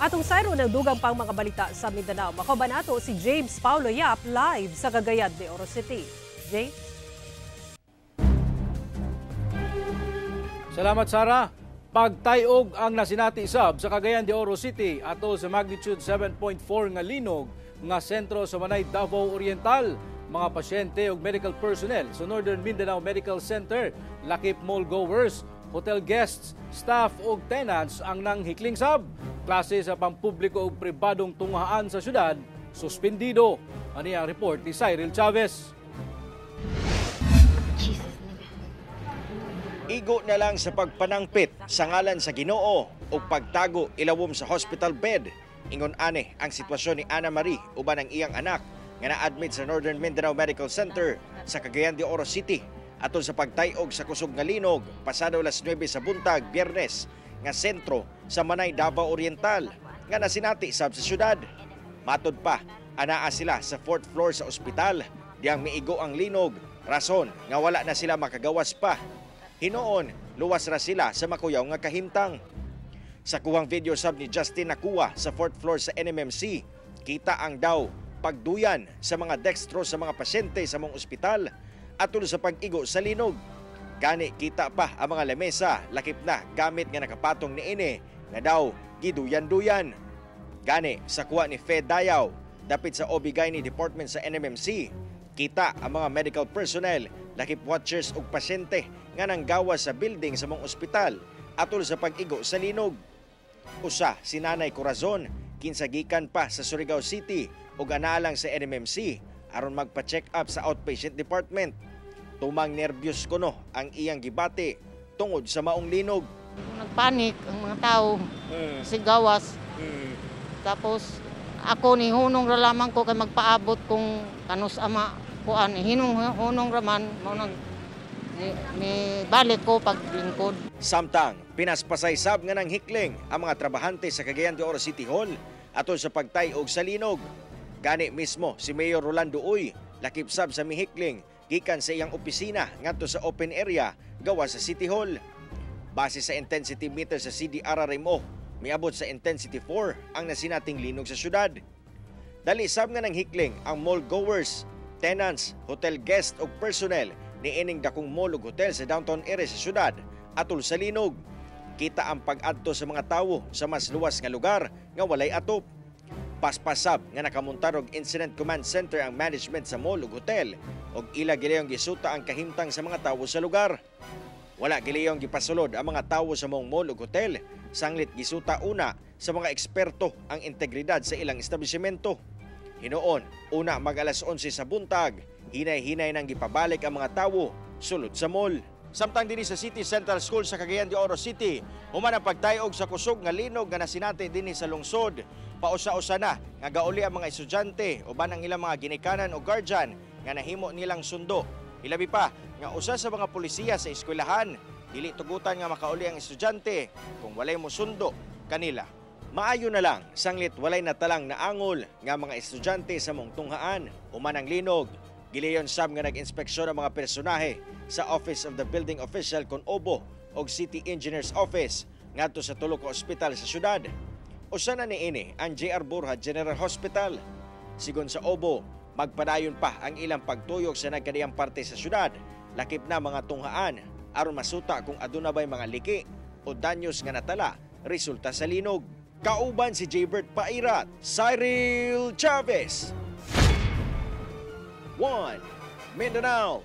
Atong sayron ang dugang pang mga balita sa Mindanao. Makauban nato si James Paulo Yap live sa Cagayan de Oro City. James? Salamat, Sara. Pagtayog ang nasinati sab sa Cagayan de Oro City atol sa magnitude 7.4 nga linog nga sentro sa Manay, Davao Oriental. Mga pasyente ug medical personnel sa Northern Mindanao Medical Center, lakip mall goers, hotel guests, staff ug tenants ang nanghikling sab. Klase sa pampubliko ug pribadong tunghaan sa syudad suspendido. Ani ang report ni Cyril Chavez. Igo na lang sa pagpanangpit sa ngalan sa Ginoo ug pagtago ilawom sa hospital bed. Ingon ane ang sitwasyon ni Ana Marie uban ang iyang anak nga na-admit sa Northern Mindanao Medical Center sa Cagayan de Oro City atol sa pagtayog sa kusog nga linog pasado alas 9 sa buntag Biyernes nga sentro sa Manay, Davao Oriental nga nasinati sab sa syudad. Matod pa, anaa sila sa fourth floor sa ospital diyang miigo ang linog, rason nga wala na sila makagawas pa. Hinuon, luwas ra sila sa makuyaw nga kahimtang. Sa kuhang video sab ni Justin nakuha sa fourth floor sa NMMC, kita ang daw pagduyan sa mga dextro sa mga pasyente sa mong ospital atol sa pag-igo sa linog. Gani kita pa ang mga lamesa lakip na gamit nga nakapatong niini nga daw giduyan-duyan. Gani sa kuha ni Fe Dayaw, dapit sa OB-GYN Department sa NMMC, kita ang mga medical personnel, lakip watchers ug pasyente nga nanggawa sa building sa mong ospital atol sa pag-igo sa linog. Usa si Nanay Corazon, kinsa gikan pa sa Surigao City ug analang sa NMMC aron magpa-check up sa outpatient department. Tumang nervyos kuno ang iyang gibati tungod sa maong linog. Nagpanik ang mga tao, sigawas. Tapos ako ni hunong ra lamang ko kay magpaabot kung kanus ama kuan hinong hunong raman mo nag ni balik ko paglingkod. Samtang pinaspasay sab nga nang hikling ang mga trabahante sa Cagayan de Oro City Hall atol sa pagtayog sa linog. Gani mismo si Mayor Rolando Uy lakip sab sa mihikling gikan sa iyang opisina ngadto sa open area gawa sa City Hall. Base sa intensity meter sa CDRRMO, miabot sa intensity 4 ang nasinating linog sa syudad. Dali sab nga nang hikling ang mall goers, tenants, hotel guest ug personnel niining dakong mall ug hotel sa downtown area sa syudad atol sa linog. Kita ang pag-adto sa mga tawo sa mas luwas nga lugar nga walay atop. Paspasab nga nakamuntar og Incident Command Center ang management sa mall ug hotel ug ila gilayong gisuta ang kahimtang sa mga tawo sa lugar. Wala gilayong gipasulod ang mga tawo sa mong mall ug hotel, sanglit gisuta una sa mga eksperto ang integridad sa ilang establishmento. Hinuon, una mag alas 11 sa buntag, hinay-hinay nang gipabalik ang mga tawo sulod sa mall. Samtang dinhi sa City Central School sa Cagayan de Oro City, human ang pagtayog sa kusog nga linog nga nasinati dinhi sa lungsod. Pausa-usa na nga gauli ang mga estudyante uban ang ilang mga ginikanan o guardian nga nahimo nilang sundo. Ilabi pa nga usa sa mga polisiya sa eskwelahan, dili tugutan nga makauli ang estudyante kung walay mosundo kanila. Maayo na lang sanglit walay natalang naangol nga mga estudyante sa mong tunghaan human ang linog. Gileyon sab nga nag-inspeksyon ang mga personahe sa Office of the Building Official kon OBO og City Engineer's Office ngadto sa tulo ka ospital sa syudad. Usa na niini ang JR Borja General Hospital. Sigon sa OBO, magpadayon pa ang ilang pagtuyok sa nagkadiyang parte sa syudad, lakip na mga tunghaan aron masuta kung aduna bay mga liki o danyos nga natala resulta sa linog. Kauban si Jaybert Pairat, Cyril Chavez. 1 Mindanao.